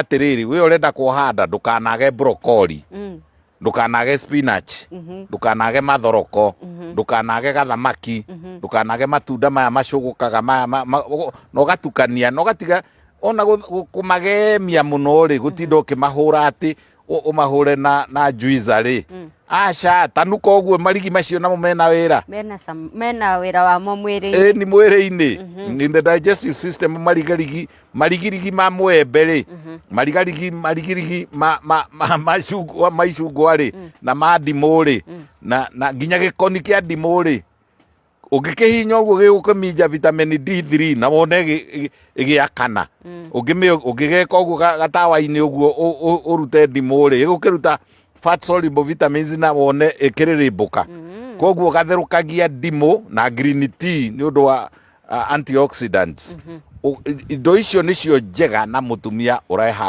Atĩrĩrĩ, we ũrenda kuoha nda, ndũkanage broccoli, ndũkanage spinach, ndũkanage mathoroko, ndũkanage gathamaki, ndũkanage matunda maya macũgũkaga maya na ũgatukania na ũgatiga ona kũmagemia mũno rĩ, gũtinda ũkĩmahũra atĩ ũmahũre na juicer rĩ, aca, tanuka ũguo marigi macio namo mena wĩra. Mena mena wĩra wamo mwĩrĩ-inĩ. Ĩni mwĩrĩ-inĩ, in the digestive system. Marigarigi, marigirigi ma mwembe rĩ, marigarigi, marigirigi ma macungwa, ma icungwa rĩ, na ma ndimũ rĩ, na nginya gĩkoni kĩa ndimũ rĩ, ũngĩkĩhihinya ũguo gĩgũkĩminja vitamin D3 na wone ĩgĩakana. Ũngĩgeka ũguo gatawa-inĩ ũguo ũrute ndimũ rĩ, ĩgũkĩruta fat soluble vitamins na wone ĩkĩrĩrĩmbũka. Koguo gatherũkagia ndimũ na green tea nĩ ũndũ wa antioxidants. Indo icio nĩcio njega na mũtumia ũreha.